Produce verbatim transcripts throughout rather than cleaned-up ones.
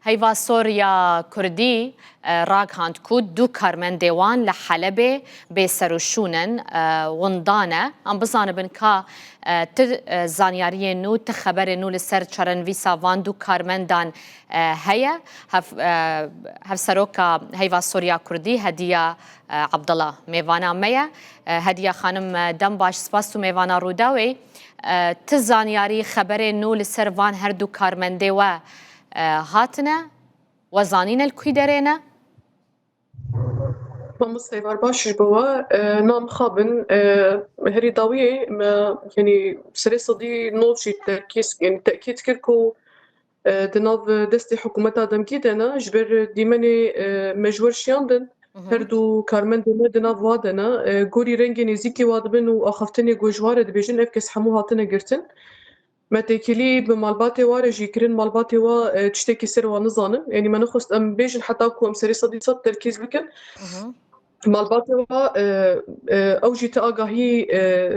Heyva Sor ya Kurdî, e, ragihand ku du karmendê wan li Helebê bêserûşûn in, e, winda ne. Em bizanibin ka, e, ti, e, zanyariyên nû, ti xeberên nû li ser çarenivîsa van du karmendan, e, heye. Hev-, e, Hevseroka Heyva Sor ya Kurdî, Hediya, e, Abdullah mêvana me ye. E, Hediya xanim, e, dem baş, spas tu mêvana Rûdawê. E, ti zanyarî, xeberên nû li ser van her du karmendê we, e, hatine? We zanîne li kû derê ne? Mamoste, êvar baş ji bo we. E, nam xabin, e, herî dawiyê me, yanî serê sedî nod jî terkîz, yanî tekîd kir ku, e, di nav destê hikûmeta demkî de ne, ji ber dîmenê, e, me ji wir şiyandin. Hı hı. Her du karmendê me di nav wa de ne. E, gorî rengê nêzîkî wa dibin û axaftinê ku ji wa re dibêjin, ev kes hemû hatine girtin. Me têkilî bi malbatê wa re jî kirin, malbatê wa, e, tiştekî ser wa nizanin. Yanî me nexwest em bêjin heta ku em serê sedî sed terkîz bikin. Hı hı. Malbatê wa, e, e, ew jî ti agahî, e,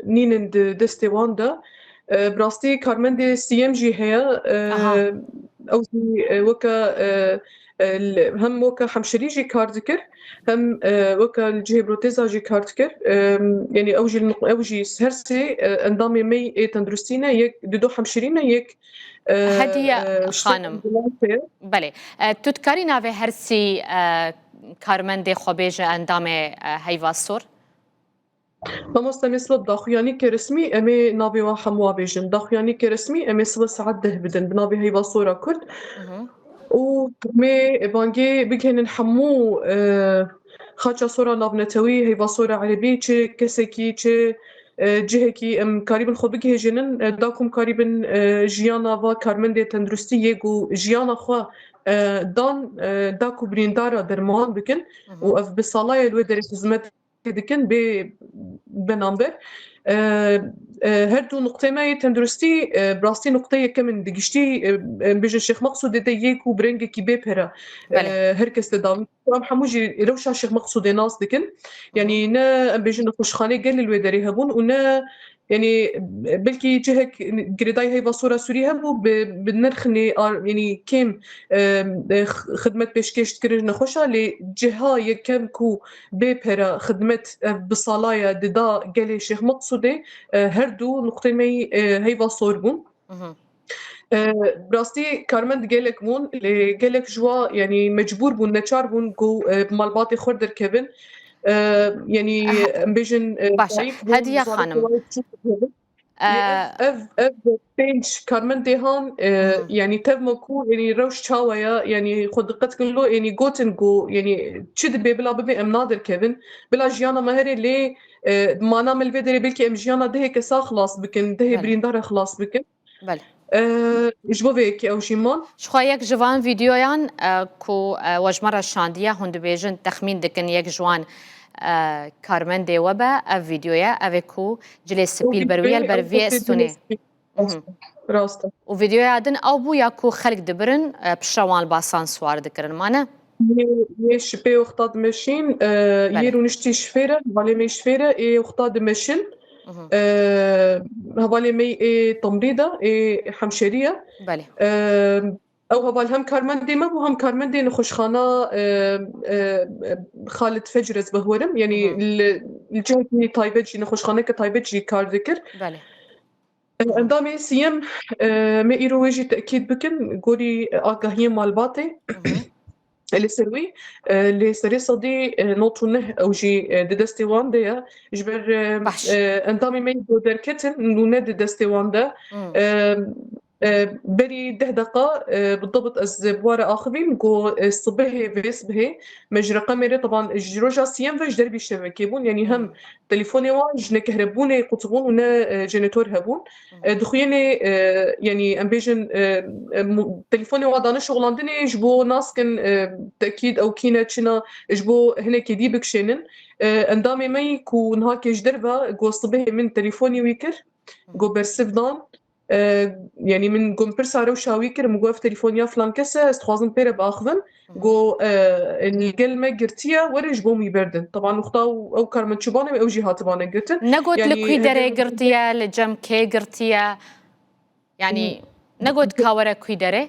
nînin di destê wan de. E, bi rastî karmendê siyem jî heye. E, Aha. Ew jî, e, weke, e, e, li, hem weke hemşirî jî kar dikir, hem, e, weke li cihê proteza jî kar dikir. E, yanî ew jî, ew jî her sê, e, endamê me yê tenduristî ne, yek dido hemşirî ne, yek, e, Hediye e, işte xanim. Ambulans heye. Belê. E, tu dikarî navê her sî, e, karmendê xwe bêje endamê, e, Heyva Sor? Mamoste, em ê sibe bi daxuyanîkê resmî, em ê navê wan hemû wa bêjin. Daxuyanîkê resmî em ê sibe saet deh bidin bi navê Heyva Sora Kurd. Hı hı. Û em ê bangê bigihînin hemû, e, xaça sora navnetewî, Heyva Sora Erebî, çi kesekî, çi, e, cihekî em karîbin xwe bigihêjînin, e, da ku em karîbin, e, jiyana va karmendê tenduristî yê ku jiyana xwe, e, dan, e, da ku birîndara derman bikin Hı hı. û ev bi salaya li wê derê xizmet dikin bê benamber. E, e, her du nuqtê me yê tenduristî, e, bi rastî nuqteyê yekem in di giştî, e, e, bêjin Şêx Meqsûdê de yek û bi rengekî bê pere, Belê. e, her kes te dawî. Em hemû jî rewşa Şêx Meqsûdê nas dikin. Hı hı. Yanî ne em bêjin nexweşxaneyê gelê li wê derê hebûn û ne, yanî belkî cihek girêdayî Heyva Sora Sûrî hebû bi, bi nirxinê ar-, yanî kêm, e, e, x-, xidmet pêşkêş dikirin ji nexweşa, lê ciha yekem ku bê pere xidmet, e, bi salaya dida gelê Şêx Meqsûdê, e, her du nuqtê me yî, e, Heyva Sor bûn. Mhm. E, bi rastî karmend gelek bûn, lê gelek ji wa, yanî mecbûr bûn, neçar bûn ku, e, bi malbatê xwe derkevin. E, yanî Aha. em bêjin, e, Baş e. Dayik bûn, Hediye zarokê xanim. Wa yê biçûk dikevin. Lê ev, Ee, ev, ev pênc karmendê han, e, Hı hı. yanî tevma ku, yanî rewş çawa ye, yanî xwe diqet kin lo, yanî gotin ku, yanî çi dibe bila bibe em naderkevin. Bila jiyana me herê lê, e, mana me li vê derê belkî em jiyana dehê kesa xilas bikin, dehê Belê. birîndara xilas bikin. Belê. E, ji bo vê yekê ew jî man. Ji xwe yek ji van vîdeoyan, e, ku, e, we ji me re şandiye, hûn dibêjin, texmîn dikin yek ji wan, e, karmendê we be, ev vîdeoye, ev ê ku cilê spî li ber wî ye, li ber vî stûnê. Mhm. Rast e. Û vîdeoya din ew bû ya ku xelk dibirin, e, piştre wan li basan siwar dikirin, mane? Yê, yê şipê wexta dimeşîn, e, Belê. yê rûniştî ji fêre, hevalê me ji fêre, ê wexta dimeşin, Mhm. e, hevalê me ê temrî de, ê hemşerî ye. Belê. E, ew heval hem karmendê me bû, hem karmendê nexweşxana, e, e, Xalid Fecr ez bihwerim. Yanî Mhm. li, li cihekî taybet jî, nexweşxaneke taybet jî kar dikir. Belê. Hı hı. Endamê siyem, e, me îro wê jî tekîd bikin, gorî agahiyên malbatê. Hı hı. Li ser wî, e, lê serê sedî, e, nod û neh ew jî, e, di destê wan de ye. Ji ber, e, Baş. e, endamê me yê ku derketin nûne di destê wan de. Hı. E, e, berî deh deqa, e, bi dibit ez bi we re axivîm, ku, e, sibehê vê sibehê me ji reqemê re, teban ji roja siyem ve ji derbî şevekê bûn. Yanî hem Hı. telefonê wan ji nekehrebûnê qutibûn û ne, e, jenetor hebûn. Hı hı. E, dixuyenê, e, yanî em bêjin, e, e, mu-, telefonê wan dane şixulandinê ji bo naskin, e, tekîd ew kî ne çi ne, ji bo hinekê dî bikişênin. E, endamê me yî ku niha kê ji derve got sibehê min telefonê wî kir, Hı hı. got bersiv dan. E, yanî min got pirsa rewşa wî kir, min got ev telefon ya filan kes e, ez dixwazim pê re biaxivim. Hı hı. Got, e, li gel me girtiye, were ji bo min wî berdin. Teban wexta ew, ew karmendçûbane ew jî hatibane girtin. Negot li Yanî kû derê hemî girtiye, li cem kê girtiye? Yanî Hı. negot ka were kû derê?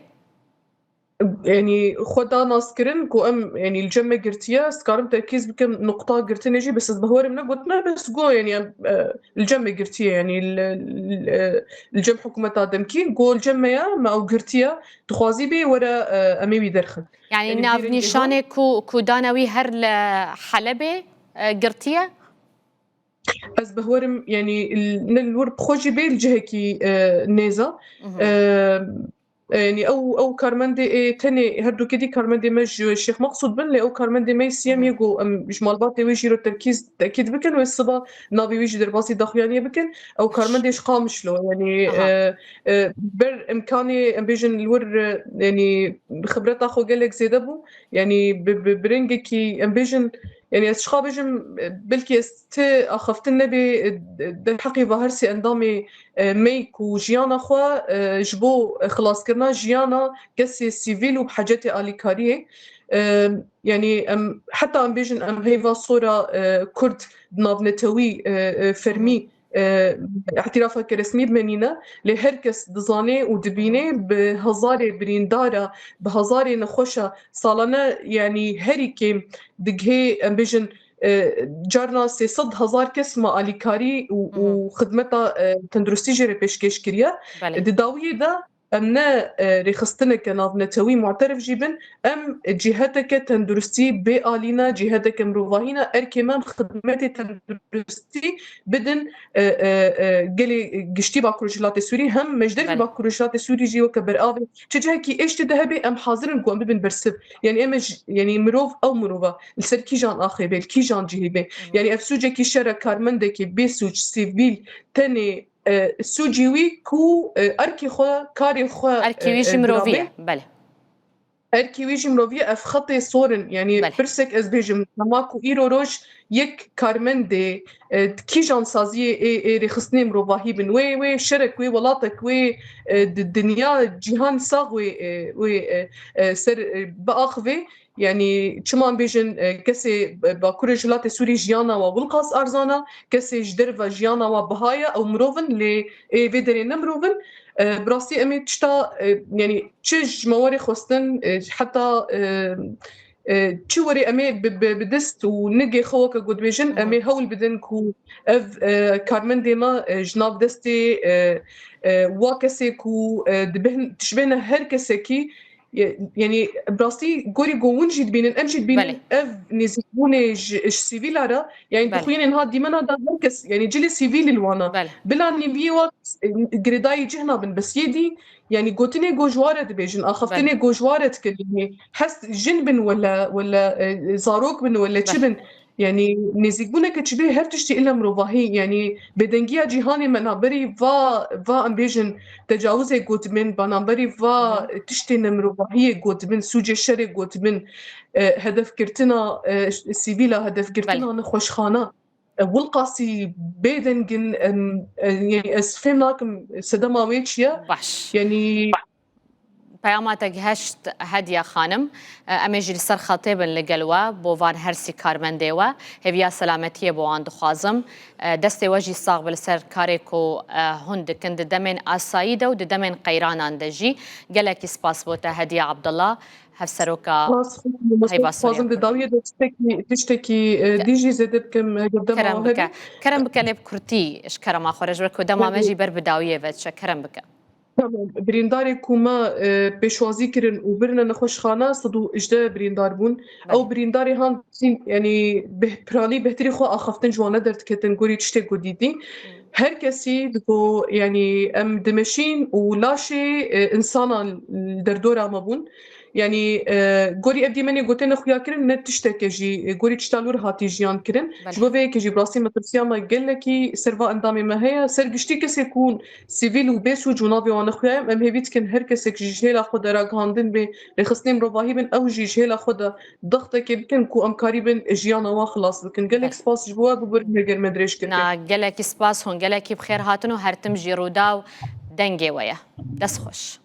Yanî xwe da naskirin ku em, yanî li cem me girtiye, ez dikarim terkîz bikim nuqta girtinê jî, bes ez bi hewerim negotine, bes go, yanî em, e, li cem me girtiye, yanî li, li, e, li cem hikûmeta demkî, go li cem me ye, me ew girtiye, dixwazî bê were, e, em ê wî derxin. Yanî, yanî, bi vê rengê navnîşanê ku, ku dane wî her li Helebê, e, girtiye? Ez bi hewerim, yanî, l-, ne li wir bi xwe jî bê li cihekî, e, nêza. Mhm. E, e, yanî ew, ew karmendê ê tenê her du kedî karmendê me ji Şêx Meqsûd bin, lê ew karmendê me yê siyem Hı hı. yê ku em ji malbatê wê jî re terkîz, tekîd bikin, wê siba navê wî jî derbasî daxuyaniyê bikin. Ew Baş. karmendê ji Qamişlo, yanî, Aha. e, e, ber imkanê, em bêjin li wir, e, yanî xibreta xwe gelek zêde bû. Yanî bi, bi, bi rengekî, em bêjin, yanî ez ji xwe bêjim, e, belkî ez ti axaftin nebê, e, derheqê va her sê endamê, e, me ku jiyana xwe, e, ji bo, e, xilaskirina jiyana kesê sivîl û bi hecetê alîkariyê, e, yanî em, heta em bêjin em heyva sora, e, Kurd di navnetewî, e, e, fermî, e, îtîrafeke resmî bimenîne, lê her kes dizane û dibîne bi hezarê birîndara, bi hezarê nexweşa salane, yanî herî kêm digihê, em bêjin, e, carna sê sed hezar kes me alîkarî û, Hı hı. û xidmeta, e, tenduristî jê re pêşkêş kiriye. Belê. Di dawiyê de em ne, e, rêxistineke navnetewî mu'terif jî bin, em cîheteke tenduristî bê alî ne, cîheteke mirovahî ne, erkê me em xidmetê tenduristî bidin, e, e, e, gelê giştî Bakur Rojhilatê Sûrî, hem me ji dervî Belê. Bakur Rojhilatê Sûrî jî weke beravê çi cihekî êştê de hebe, em hazir in ku em bibin bersiv. Yanî em e ji, yanî mirov ew mirov e, li ser kîjan axê be, li kîjan cihê be. Hı hı. Yanî ev sûcekî şer e, karmendekî bê sûc, sivîl, tenê, e, sûcî wî ku, e, erkê xwe, karê xwe, Erkê wî e, jî e, mirovî dirabe. ye, belê. Erkê wî jî mirovî ye, ev xetê sor in. Yanî Belê. pirsek ez bêjim, dema ku îro roj yek karmendê, e, di kîjan saziyê ê, ê rêxistinê mirovahî bin, wê, wê şerek, wê welatek, wê, e, di dinya, cîhan sax wê, e, wê, e, e, ser, e, biaxivê. Yanî çima em bêjin, e, kesê, e, Bakurê Rojhilatê Sûrî jiyana wa wilqas arzan e, kesê ji derve jiyana wa biha ye, ew mirov in, lê ê vê derê ne mirov in. E, bi rastî em ê tişta, e, yanî çi ji me werê xwestin, e, heta, e, e, çi werê em ê bi, bi, bi dest û nigê xwe weke ku dibêjin, Hı hı. em ê hewl bidin ku ev, e, karmendê me, e, ji nav destê, e, e, wa kesê ku, e, dibin, dişibêne her kesekî, ye-, yanî bi rastî gorî ku hûn jî dibînin, em jî dibînin Belê. ev nêzîkbûnê ji, ji sivîla re, yanî Belê. dixuyînên ha dîmena de her kes, yanî cilê sivîl li wana. Belê. Bila nîviyê wa, e, girêdayî cih nabin, bes yê dî, yanî gotinê ku ji wa re dibêjin, axaftinê Belê. ku ji wa re dikin, yanî hest jin bin wele, wele, e, zarok bin wele çi Belê. bin, yanî nêzîkbûneke çi bê her tiştî illa mirovahî, yanî bêdengiya cîhanê me navberî va, va em bêjin tecawizê gotibin, ba navberî va Hı hı. tiştê nemirovahiyê gotibin, sûcê şerê gotibin, e, hedefgirtina, e, sivîla, hedefgirtina Belê. nexweşxana, e, wilqasî bêdeng in, em, e, yanî ez fêm nakim sedema wê çi ye. Baş. Yanî Peyama te giheşt Hediye Xanim. E, em ê jî li ser xetê bin li gel we, bo van her sî karmendê we. Hêviya selametiyê bo wan dixwazim. E, destê we jî sax be li ser karê ku, e, hûn dikin di demên asayî de û di demên qeyranan de jî. Gelekî spas bo te Hediye Abdullah, Hevseroka Spas, xwezim, Heyva Sûriyê dixwazim di Kurdî. dawiyê de tiştekî, tiştekî, e, Ke-, dî jî zêde bikim, eger dema Kerem we bike. hebe. Kerem bike lê bi kurtî ji kerema xwe re, ji ber ku dema me Belê. jî ber bi dawiyê ve diçe. Kerem bike. Tamam. Birîndarê ku me, e, pêşwazî kirin û birine nexweşxane, sed û hejdeh birîndar bûn. Belê. Ew birîndarê han, yanî beh-, piranî bêhtirî xwe axaftin ji wan nederdiketin gorî tiştê ku dîtî. Hmm. Her kesî digo, yanî em dimeşîn û laşê, e, însanan li derdora me bûn. Yanî, e, gorî ev dîmenê gote ne xuya kirin, ne tişteke jî, e, gorî tişta li wir hatî jiyan kirin. Belê. Ji bo vê yekê jî bi rastî metirsiya me gelekî ser va endamê me heye. Ser giştî kesê ku hûn sivîl û bê sûc û navê wan nexuyaye, em hêvî dikin her kesek jî ji hêla xwe de ragihandin bê, rêxistinên mirovahî bin, ew jî ji hêla xwe de dextekê bikin ku em karîbin jiyana wan xilas bikin. Gelek Belê. spas ji bo we, bibûrin heger me dirêj kir. Na, gelekî spas, hûn gelekî bi xêr hatin û her tim jî Rûdaw dengê we ye. Dest xweş.